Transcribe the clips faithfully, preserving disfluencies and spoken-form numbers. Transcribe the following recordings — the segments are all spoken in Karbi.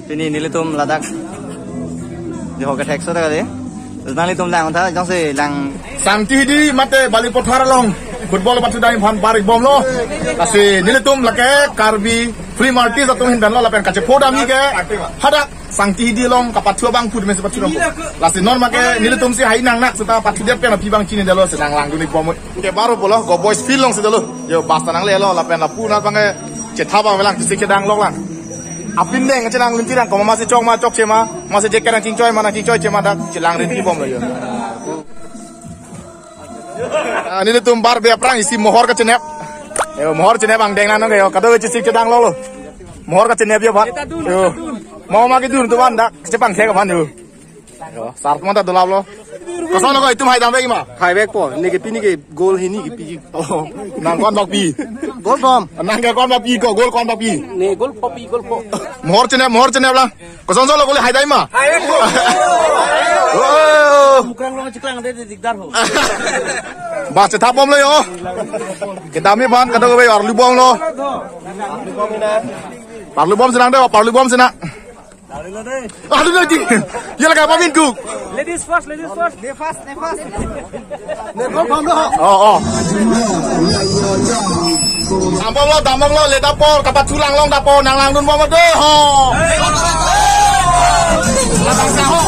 Pini nelitum ladak di hoke thek so ta kali. Terus nanglitum lang tha jongsi lang Sangti Hidi mate Balipathar along football pathu dam aphan barik bomlo. Lasi nelitum lake Karbi film artist atum ahin pen lo lapen kachepho dam ke hadak Sangti Hidi along kapathu abang put mesi pathu dam. Lasi non make nelitum si hai nangnak seta pathu det pen aphi abang chinidetlo si nang langdun-ik bom. Ke baro pulo Go Boys field along si dolo. Yo bas ta nanglelo lapen lapu nat abang ke chetha abang velang si kedang lok lang. Apindeng chenang linti lang komat masi chok ma chokche ma, masi jacket nangchingchoi ma nangchingchoiche ma dak chelang rinti bomlo yo. Ah, nelitum bar be aphrang isi mohor kachenep. Yo mohor chenep angdeng nang yo kadokave chesik chedang lolo. Mohor kachenep yo aphan. Yo. Mo ma kedun atum aphan dak chepangthek aphan yo. Yo, sar atum ta dolaplo. Koson ko itum hai damvek ma? Haivekpo, ne ke pini ke goal hini kepiji. Oh, nang ko-an bak pi? Goal bom. Nang ke ko-an bak pi ko, goal ko-an bak pi? Ne goal po pi, goal po. Mohor chenep, mohor chenep lang. Kosonso lo goal hai dam ma? Oh. Mukrang lo chiklang de dikdar ho. Bas chetha bomlo yo. Kedam aphan kadokave arlu bomlo. Arlu bom si nang de, arlu bom si nang. Aduh, lagi. Ya lagi apa minggu? Ladies first, ladies first. Ne first, ne first. Ne first, ne first. Oh, oh. Dam bomlo, dam bomlo, le dapor, kapathu lang long dapor, nang langdun bomlo de ho. Abang sa ho.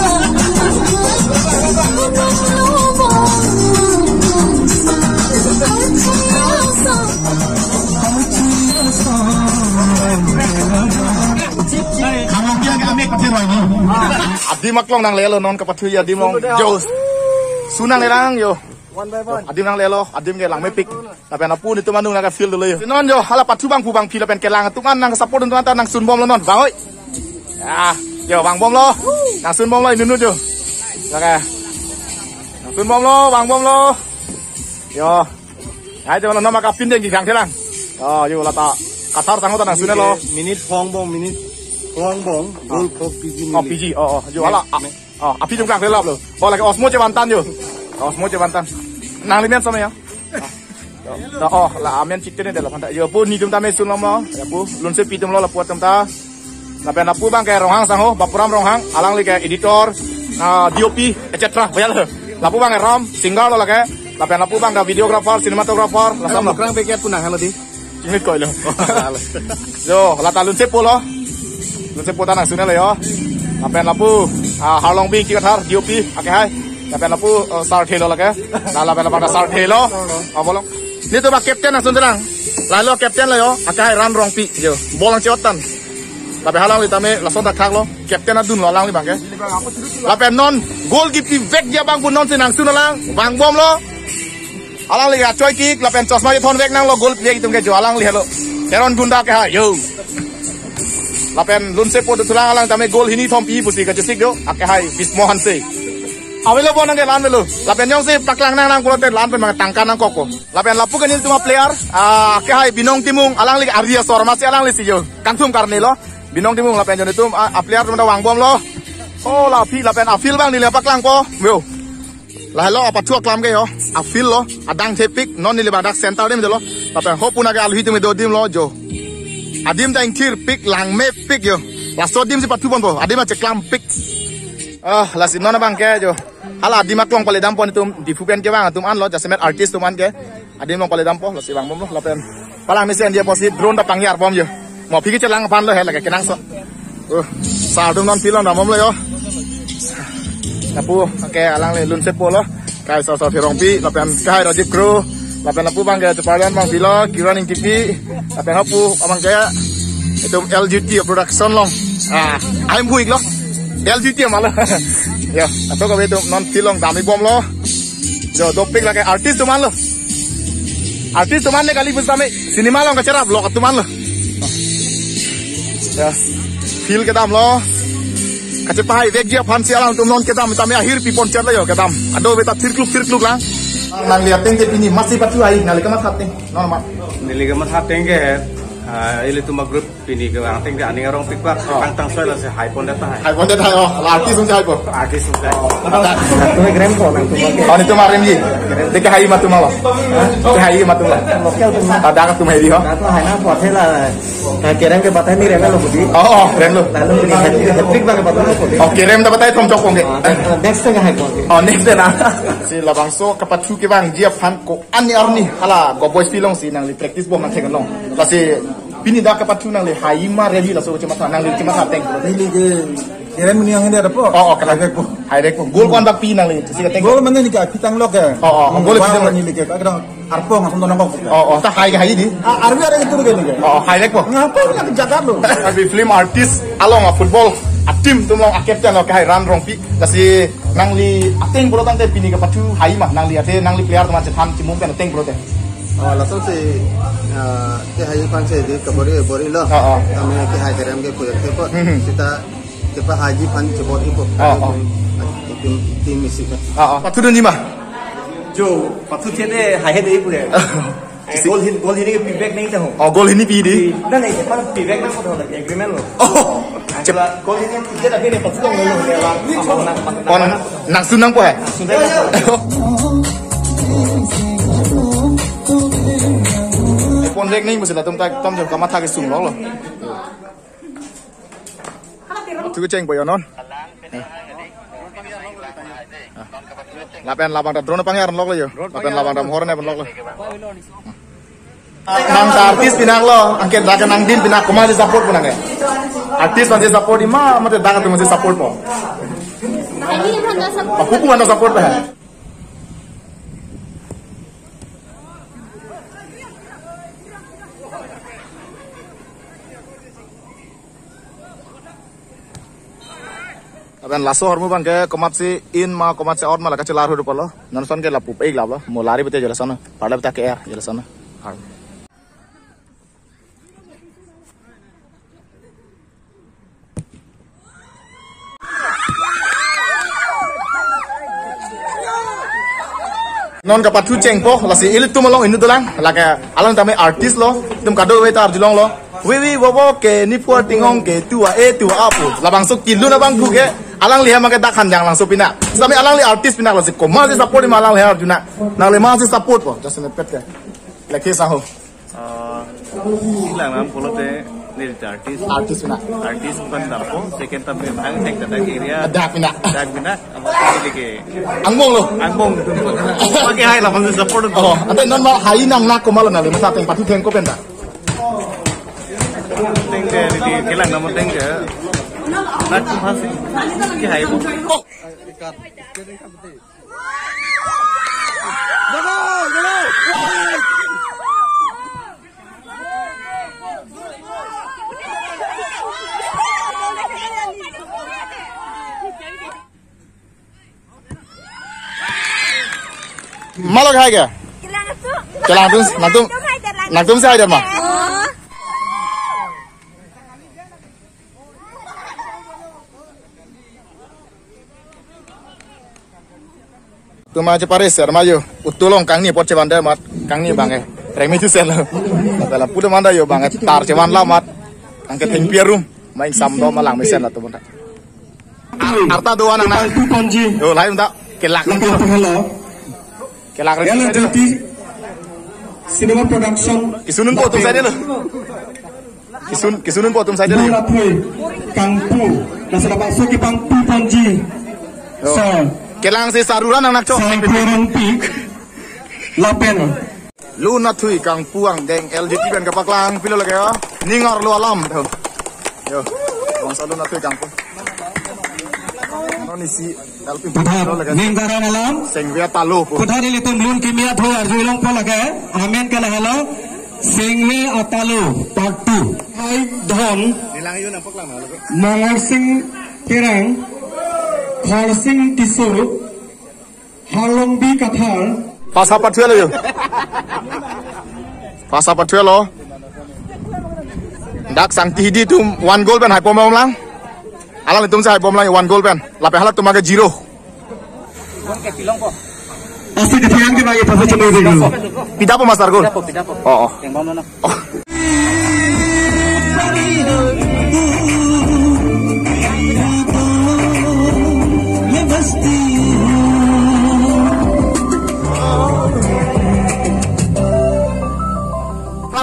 Adim aklong nanglelo non kapathu adim along. Yo. Su nanglerang yo. One by one. Adim nanglelo, adim ke lang mepik. Lapen lapu nelitum anung nang ke field dolo yo. Non yo, hala pathu abang pu abang phi lapen kelang atum an nang support atum an ta nangsun bomlo non. Bang oi. Ya, yo bang bomlo. Nangsun bomlo inut inut yo. Lake. Nangsun bomlo, bang bomlo. Yo. Ai, jawala nama kapindeng kekang thelang. Oh, yo lata. Kathar tanglo ta nangsunlo. Minute phong bong, minute phong bong. Goal pho piji. Oh, neli. Piji. Oh, oh. Yo, hala. Ah, oh, aphi atum kang thelap lo. Oh, lake osmo chevantan yo. Osmo chevantan. Nangli men sama ya. Oh, la amen chikte ne dela phanta. Yo, pu nelitum ta me sunlo mo. Ya, pu lunsepi atumlo lapu atum ta. Lapen lapu abang ke Ronghang sangho, Bapuram Ronghang, alangli ke editor, ah, D O P, et cetera. Bayal. Lapu abang ke ram, singer lo lake. Lapen lapu abang ke videographer, cinematographer, la samlo. Mukrang beket pu nang halo di. Inut koilo. Yo, lata lunsepo lo. Lunsepo ta nangsunlo yo. Lapen lapu, ah, Harlongbi Ingti Kathar, D O P, akehai. Lapen lapu, eh, sarthe lo lake. La lapen lapu ta sarthe lo. Ah, bolong. Nelitum ba captain nangsun terang. Lahelo captain lo yo, akehai Ran Rongpi yo. Bol nangchot tan. Lapen alangli tame lason thakthak lo. Captain adun lo alangli abang ke. Lapen non goal kepivekji abang pu non si nangsun alang. Bang bomlo. Alangli kachoi kik, lapen chosma kethon vek nanglo goal pivek atum ke jo alangli helo. Teron Gunda akehai yo. Lapen lunsepo dothulang alang tame goal hini thom pi pusi kachesik do. Akehai Bismo Hanse. Avelo bon nang ke lan avelo. Lapen jongsi paklang nang nang pulote lan pen mang tangka nangkokpo. Lapen lapu ke nelitum a-player, ah, akehai Binong Timung, alangli ke ari asor masi alangli si yo. Kangthum karne lo. Binong Timung lapen jo nelitum, ah, a-player atum ta vang bomlo. Oh, la aphi lapen a-field abang neli paklangpo. Yo. Lahelo apathu aklam ke yo. A-field lo, adang thepik, non neli abang dak center adim dolo. Lapen ho pu nang ke aluhi atum do adim lo jo. Adim ta ingthirpik, lang mepik yo. Laso adim si pathu bompo, adim acheklampik. Ah, lasi non abang ke jo. Hala adim aklong pale dampo nelitum, Diphu pen kevang atum anlo, jasemet artist atum an ke. Adim along pale dampo, lasi vang bomlo, lapen. Palang mesen dia posi drone ta pangjar bom yo. Mo aphi kechelang aphan lo he lake kenangsot. Uh, sar atum non field along dam bomlo yo. Lapu, oke, alangli lunsepo lo. Kai sar sar Rongpi, lapen kai Rajiv Kro, lapen lapu abang ke Japarlan abang pilo, Kiran Ingtipi, lapen hapu abang ke itum L G T production along. Ah, ahem hui lo. L G T ma lo. Ya, kadokave atum non field along dam-ik bomlo. Jo, dopik lake artist atum anlo. Artist atum an ne kali pusitame cinema along kacherap lok atum anlo. Ya. Field kedamlo. Kachepahaivekji aphan si alangtum non kedam tame ahirpi pon chetlo yo kedam. Ado beta thirkluk thirkluk lang. Nangli ateng ke pini masi pathu ai nangli kamatha ateng. Normal. Neli kamatha ateng ke, ah, ilitum a-group Pini ke angteng ke aning arongpik pak, oh, tang tang soi lasi haipondet tahai. Haipondet tahai, oh, la artist atum haipo. Artist atum haipo. Ada. Tumi kerem ko nangtum ke? Oh, netum aremji. Deke hai ma atum lo. Hah? Ke hai ma atum lo. Local atum. Ada atum hai di ho. Atum hai na pot he la. Ka kerem ke batai ni rem lo budi. Oh, oh, rem lo. Lalu pini hat-, hat-trick bang ke batai lo budi. Oh, kerem ta batai thom chok pon ke. Ah, next time haipo. Oh, next time na. Si labangso kapathu kevangji aphan ko-an arni hala Go Boys Field alongsi nangli practice bom nangthek long. Lasi pini dak kapathu nangli hai ma ready laso chematha nangli chematha ateng. Neli ke kerem ni ang dia po. Oh, oh, kerem. Hai vekpo. Hai vekpo. Goal ko-an bak pi nangli si ateng. Goal mane neli ke aphi tanglo ke. Oh, oh, hmm, goal wah, phi tanglo. Neli ke ekdom arpong ason tonong kok. Oh, oh, ta hai ke hai di. Ah, army ada itu ke neli ke. Oh, oh, hai vekpo. Ngapa ni jaga lo? Army film artist along a football a team atum along a captain lo ke hai Ran Rongpi. Lasi nangli ateng pulo tangte pini kapathu hai ma nangli ate nangli player atum chethan chimum pen ateng pulote. Oh, lason si, ah, ke hai aphan si di kabori bori lo. Oh, oh. Kami ke hai kerem ke kuyak ke po. Hmm, hmm. Sita kepahaiji aphan chebor-ipo. Oh, oh. Tim, tim isi. Oh, oh. Pathu dunji ma? Jo, pathu thede hai he de pure. Isi. Goal hini, goal hini ke pivek nang ta ho. Oh, goal hini pi di? Pi, na nang, epan pivek nang ko lagi agreement lo. Oh. Chep. Goal hini pivek lagi ne pathu dong lo ne la. Pon nangsun nangpo he? Nangsun nangpo. Pon dek nang musi latum ta tom jam kamatha kesung lo lo. Pathu kecheng po yo non. Lapen labang ta drone pangjar lok lo yo. Lapen labang ta mohor ne pon lok lo. Nang ta artist pinak lo, anke dak nangdin pinak komatsi support po nang ke. Artist matsi support-ji ma, mate dak atum matsi support po. Apu pu mana support po he. Lapen laso ahormu abang ke komatsi in ma komatsi out ma la kachelar hudu polo. Non ason ke lapu pe ik lap lo. Mo lari bete jo lason. Parle bete ke er jo lason. Non kapathu chengpo, lasi ilitum along inut dolang, lake alang tame artist lo, itum kadokave ta arjulong lo. Wiwi wowo ke niphu atingong ke tu a-e tu a-apo. Labangso kelun abangphu ke, alangli hem ke dak hanjang langso pinak. Sami alangli artist pinak lasi komatsi support ma alangli arjuna. Nangli matsi support po, just a minute ke. Lake saho. Ah, ilang nam pulote neli artist. Artist pinak. Artist pen dampo, second time bang tek tek area. Dak pinak. Dak pinak, apa lagi? Angbong lo. Angbong. Pakai hai lah, masih support. Oh, ante non ma hai nangnak komat lo nangli, masa ateng pathu thengko pen ta. Ateng ke, di kelang nam ateng ke. Nak pasti. Ke hai po. Oh. Malo hai ke? Kelang atum. Kelang atum, nangtum, nangtum si hai ma? Oh. Tuma chepare ser ma yo. Utulong kangni apot chevan de mat. Kangni bang eh. Remi tu sen lo. Dalam puda manda yo bang eh. Tar chevan la mat. Angke thengpi arum. Main sam do malang mesen la tu manda. Ar-, arta doan nang na. Kangpu ponji. Yo, lahai menta. Kelak. Lapen hello. Kelak. L N T T Cinema Production. Kisunun po atum side lo. Kisun, kisunun po atum side lo. Lapu kangpu. Nasa labangso kepangpu ponji. Yo. So. Kelang si saruran nangnak chok. Sangkurang pik. Lapen. Lun athui kangpu angdeng L G T pen kapaklang pilo lake ya. Ning arlo alam tho. Yo. Bangso lun athui kangpu. Non isi L P. Puthot lo lake. Ning arlo alam. Sengve atalo po. Puthot ilitum lun kimi athui arjulongpo lake. Amen ke lahelo. Sengve atalo part two. Hai Dhon. Nilang yun ang paklang na lo. Mangar Sing Terang. Khorsing Tisso. Harlongbi Kathar. Phasa pathu lo yo. Phasa pathu lo. Dak Sangti Hidi atum one goal pen haipom lang. Alanglitum si haipom lang one goal pen. Lapen halatum ke zero. Asi di tiang di magi phasa cuma zero. Pida po master goal? Pida po, pida po. Oh, oh. Yang bawah mana? Oh.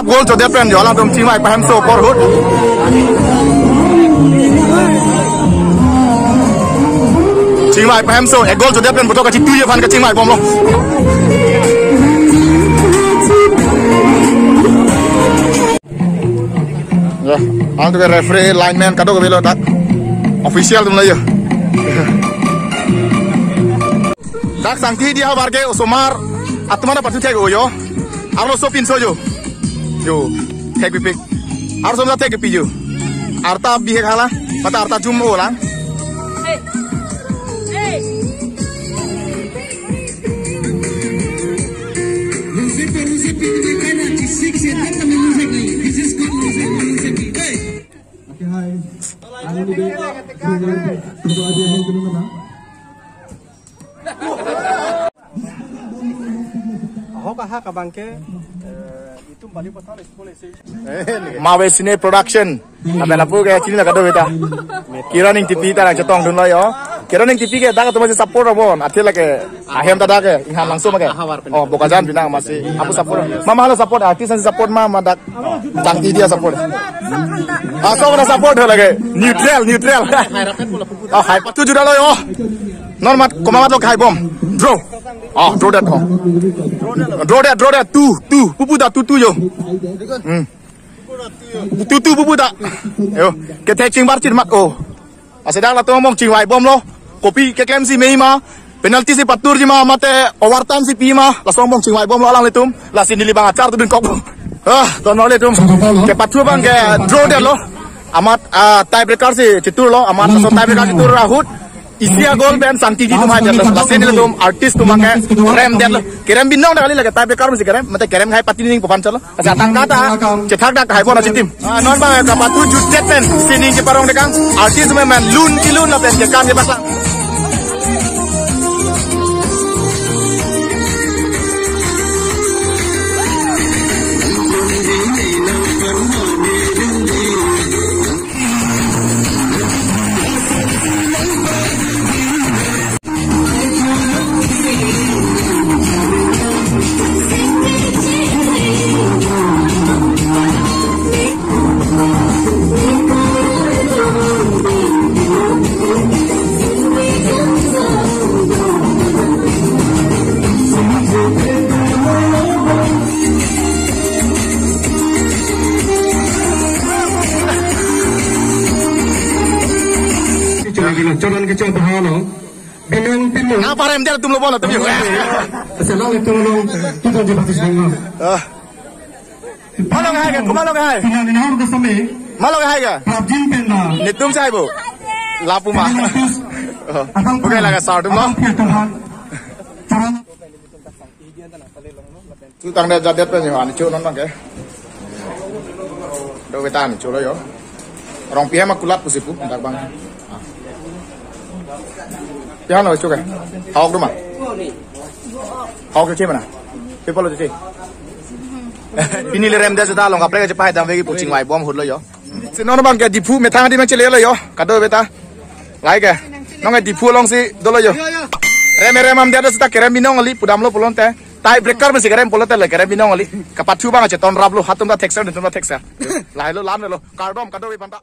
Club goal chodet pen jo alangtum chingvai pahemso apor ahut. Chingvai pahemso, ek goal chodet pen puthot kachitui aphan kachingvai bomlo. Ya, alangtum ke referee, lineman, kadokave lo dak. Official atum lo jo. Dak Sangti Dihar abar ke osomar atum aphan pathuthek-o jo. Arloso pinso jo. Jo, thekpipik. Arloso ta thekpipi jo. Arta bihek hala, mate arta jum-o lang. Okay, hi. Ano ni, ahok aha abang ke, eh, itum bali pasal school ese. Mawe Cine Production. Amen apu ke chini la kadokave ta. Kiran Engtipi ta nangchetongdunlo jo. Kiran Engtipi ke dak atum si support abon. Athe lake ahem ta dak ke inghan langsung ke. Oh, Bokajan pinang masi. Apu support. Mama hala support, artist si support ma, ma dak Sangti Dihar support. Ah, so mana support ho lake. Neutral, neutral. Oh, hai patu juda lo jo. Non mat, komat lo hai bom. Draw. Oh, draw det ho. Draw det, draw det. Two, two. Pupu ta two two jo. Hmm. Two two pupu ta. Jo. Kethe chingbar chirmat o. Lasi dak latum angbong chingvai bomlo. Kopi keklem si mei ma. Penalty si paturji ma, mate overtime si pi ma. Laso angbong chingvai bomlo alanglitum. Lasi neli bang achar tu dun kok. Ah, to nanglitum kepathu abang ke draw detlo. Amat, ah, tiebreaker si chiturlo. Amat laso tiebreaker chitur ahut isi a-goal pen Sangti Dihar atum hai detlo. Lasi nelitum artist atum abang ke rem detlo. Kerem binong dak kali lake tiebreaker masi kerem. Mate kerem hai pati ning pu aphan cholo. Acha tangka ta chethak dak hai bon achitim. Ah, non abang kapathu jutdet pen sining keparong dekang. Artist amen lun kelun lapen kekam kepasang. Choron ke chot halo. Binong pinong. Nangparem der atum lo bon atum jo. Asalang itu lo. Kita jumpa di sana. Ah. Malo hai ke, komat lo hai? Pinang inang ke sami. Malo hai ke? Prabjin penda. Netum sai bo. Lapu ma. Pinang terus. Oh. Abang oke, laga sar dum lo. Abang pia Tuhan. Tuhan. Chutang de jadet pen jo, ani chu non abang ke. Doveta ani chulo jo. Rong pi hem akulat pusi pu, dak abang. Ah. Pi hem lo chu ke? Ahok duma. Ahok chu mana? Pi pulo chu. Pini le rem de seta along kaprek chepai dam vegi pu chingvai bom ahut lo jo. Si non abang ke Diphu methang adim chelelo jo. Kadokave ta. Lahai ke. Non ke Diphu alongsi dolo jo. Rem rem am dia seta kerem binong kali pudamlo pulote. Tiebreaker masi kerem pulote le kerem binong kali. Kapathu abang cheton raplo, ha atum ta thekser, netum ta thekser. Lahai lo, lam lo. Kardom kadokave aphanta.